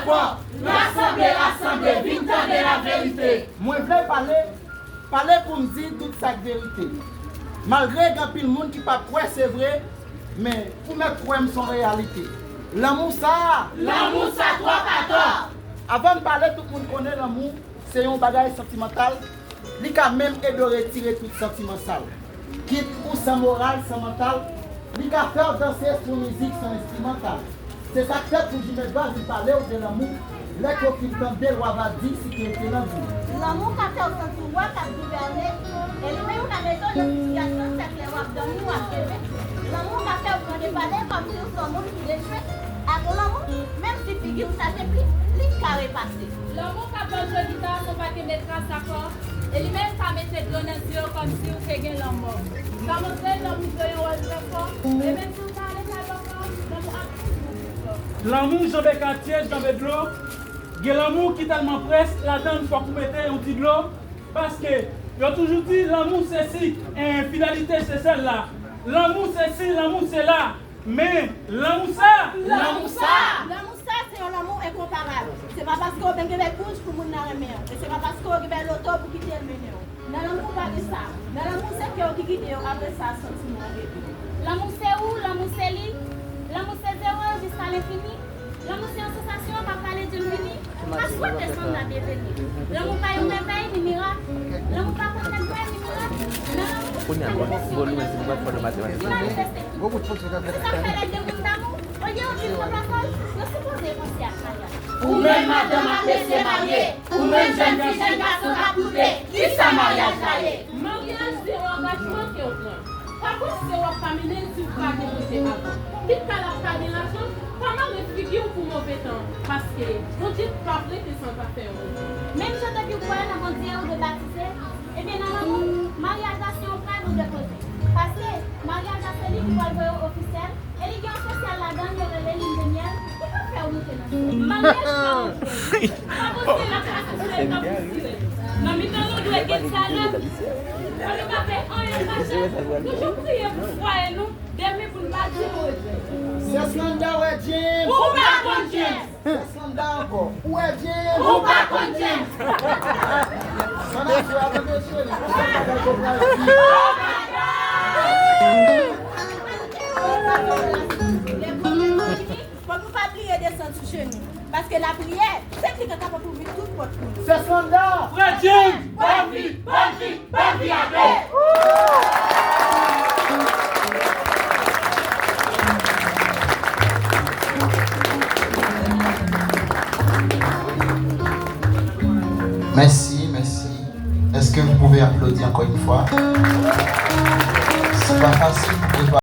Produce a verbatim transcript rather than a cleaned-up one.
Rasanble, rasanble, vin tande laverite. Mwen vle pale, pale pou m di tout sa k verite. Malgre gen anpil moun ki p ap kwè se vre, men ou mèt kwè m se yon reyalite. Lanmou sa a, lanmou sa twòp atò. Avan m pale, tout moun konnen lanmou se yon bagay santimantal. Li ka menm ede w retire tout santiman sal. Kit ou san moral, san mantal, li ka fè w danse sou mizik san enstrimantal. Se sa k fè pou jimèt dwa vin pale w de lanmou. Lè ke w fin tande l, w a va di si ke l te nan di w. Lanmou ka fè w santi w wa k ap gouvène, e li menm ka mete w nan sitiyasyon sèk lè w ap dòmi, w ap reve. Lanmou ka fè w pran de vale kòmsi w se yon moun ki dechwe. Ak lanmou, menm si figi w chache pli, li ka repase. Lanmou ka ban w jodi ta sou pa kenbe tras akò, e li menm ka mete dlo nan zye w kòmsi w te gen lanmò. Ka montre lanmou jwe yon wòl trè fò, e menm si w ta ale kay papa w, lanmou ap toujou pli fò. Lanmou janbe katye, janbe dlo. Gen lanmou ki tèlman près, ladann fòk ou mete yon ti dlo. Paske yo toujou di lanmou se sik, e fidelite se sèl la. Lanmou se si, lanmou se la. Men, lanmou sa! Lanmou sa! Lanmou sa se yon lanmou enkonparab. Se pa paske w gen bèk wouj pou moun nan renmen w. E se pa paske w gen bèl oto pou kite l mennen w. Nan lanmou pa gen sa. Nan lanmou se kè w ki gide w, apre sa santiman w rete. Lanmou se ou, lanmou se li. Lanmou se zewo jiska lenfini. Lanmou se yon sansasyon k ap pale di l vini. Pa swete sanblab e vini. Lanmou pa yon mèvèy ni mirak. Lanmou pa kontrè ni mirak. Nan lanmou, pa gen kesyon pou lanmou. Li manifeste tout. Se sa k fè lè de moun damou, olye yo di l pran lakòz, yo sipoze panse ak maryaj. Ou menm madanm ak mesye marye, ou menm jèn fi, jèn gason k ap koute, kisa maryaj la ye? Maryaj se yon angajman ke w pran. Pa panse w ap ka mennen l si w pa gen Bondye avè w. Kit kay la pa gen lajan, pa mare figi w pou move tan, paske Bondye p ap rete san zafè w. Menm jan depi w kwè nan Bondye ou dwe batize, ebyen nan lanmou, maryaj la se yon prèv ou dwe poze. Paske maryaj la se li ki pral voye w ofisyèl, e li gen yon sosyal ladan l yo rele lin de myèl, ki ka fè w moute nan syèl. Maryaj pa yon jwèt. Pa panse l ap pase sou lè k ap pouse. Nan mitan nou dwe gen dyalòg. Fò nou pa fè anyen fache. Toujou priye pou fwaye nou, depi pou n pa di nou regrèt. Seslanda wè James. Ou pa konn James. Seslanda ankò. Ou wè James. Ou pa konn James. Sa n ap fè a tande cheri. Ou konn bagay ke w pral di. Fòk nou pa bliye desann sou jenou. Paske lapriyè, se li ki kapab ouvri tout pòt pou nou. Seslanda! Frè James! Bòn vi! Bòn vi! Bòn vi a de! Mèsi, mèsi. Est-ce que vous pouvez applaudir encore une fois? C'est pas facile pour préparer